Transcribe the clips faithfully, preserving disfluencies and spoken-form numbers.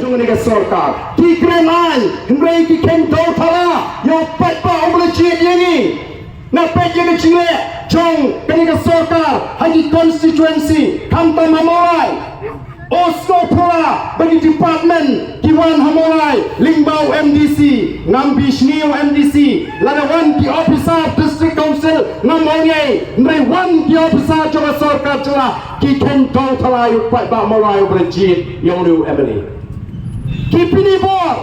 Kane ka sorkar ki kren ai, hynrei ki khein daw thala ïa u paidbah uba la jied ïa ngi. Nga peit ïa ka jingleh jong kane ka sorkar ha ki constituency, khamtam ha Mawlai. O sngewphylla ba ki department ki wan ha Mawlai lyngba u M D C. Ngam bishni u M D C, lada wan ki officer district council ngam ong ei, hynrei wan ki officer jong ka sorkar jylla, ki khein daw thala ïa u paidbah Mawlai uba la jied ïa une u M L A. Ki pyni bor.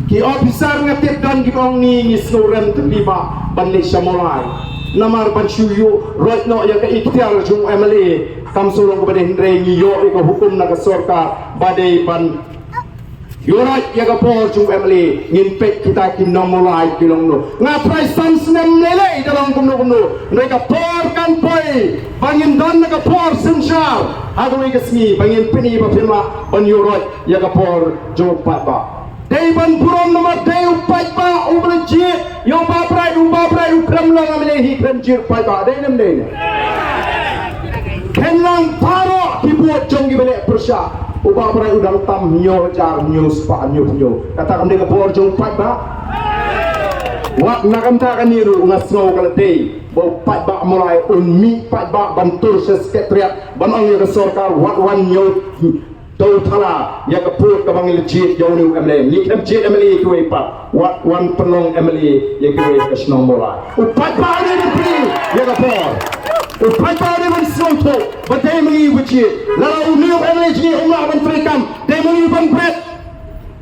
Ki officer nga tip don kiba ong ngi, ngi sngewrem te phi bah ban leit sha Mawlai. Namar ban shu ïuh roit noh ïa ka iktiar jong u M L A. Kam shu long kaba dei, hynrei ngi ïoh ïa ka hukum na ka sorkar ba dei ban ïuh roit ïa ka por jong u M L A. Ngin peit kita ki nong Mawlai ki long no. Nga trai san snem lei lei da long kumno kumno. Hynrei ka por kan poi ba ngin don na ka por synshar ha kawei ka sngi ba ngin pyni ba phim lah ban ïuh roit ïa ka por jong u paidbah. Dei ban burom namar dei u paidbah uba la jied ïa u Bah Bright, u Bah Bright u khlem long M L A hi khlem jied u paidbah, dei ne em dei ne? Khein lang baroh ki vote jong kiba leh pyrshah. U Bah Bright u dang tam hynñiew hajar hynñiew spah hynñiew hynñiew. Kata kam dei ka bor jong u paidbah? Wat na ka bynta kane ruh nga sngew ka la dei ba u paidbah Mawlai un mih paidbah ban tur sha secretariat ban ong ïa ka sorkar wat wan ñiew daw thala ïa ka vote kaba ngi la jied ïa une u M L A. Ngi khlem jied M L A ïa kiwei pat, wat wan pynlong M L A ïa kiwei ka shnong Mawlai. U paidbah u dei ban plie ïa ka por. U paidbah u dei ban sngewthuh ba dei ma ngi uba jied. Lada une u M L A jong ngi um lah ban treikam, dei ma ngi ban bret.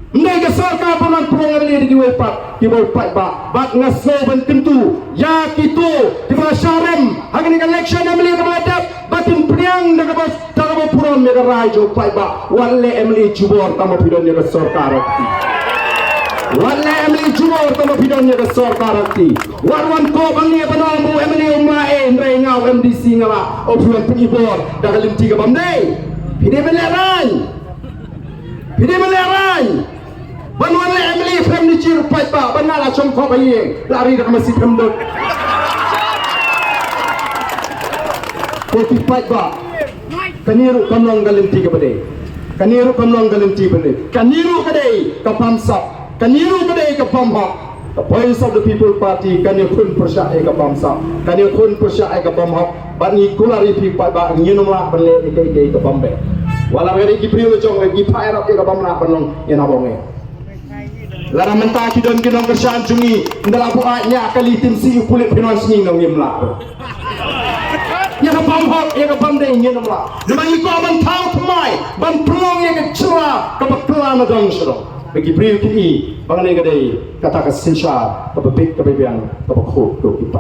Ym dei ka sorkar ba nang pynlong M L A ïa kiwei pat, kiba u paidbah. Bad nga sngew ban kyntu ïa kito kiba la shah rem ha kane ka election M L A kaba la dep, ba kin pdiang da kaba, da kaba burom ïa ka rai jong u paidbah. Wat leh M L A jubor tang ba phi don ïa ka sorkar ha kti. Wat leh M L A jubor tang ba phi don ïa ka sorkar ha kti. Wat wan koh ba ngi ban ong ba u M L A um lah ei, hynrei nga u M D C nga lah. O phi wan pyni bor da ka lynti kaba ym dei. Phi dei ban lehrain. Phi dei ban lehrain. Ban wan leh M L A phi dei ban jied u paidbah, ban nga la shong khop ha ïing, la ri da ka masi phi dei. Ko ki paidbah, kane ruh kam long ka lynti kaba dei. Kane ruh kam long ka lynti ba dei. Kane ruh ka dei ka bamsap. Kane ruh ka dei ka bamhok. Ka Voice of the People Party kan ïakhun pyrshah ïa ka bamsap, kan ïakhun pyrshah ïa ka bamhok. Bad ngi kular ïa phi paidbah, ngin ym lah ban leh ïa kaei kaei kaba ym beit. Wat la ka dei ki briew la jong, ki phah ïarap ïa kaba ym lah ban long, ngin ym ong ei. Lada mynta ki don ki nongkyrshan jong ngi, ynda la buaid ïa ka kali tim sih u pulit phin wan sngi, ngim lah. Ïa ka bamhok, ïa kaba ym dei, ngin ym lah. Namar ngi kwah ban thaw thymmai, ban pynlong ïa ka jylla kaba kylla na dong sha dong. Ba ki briew kin i ba kane ka dei kata ka synshar kaba bit, kaba biang, kaba khuid, kaba kyrpang.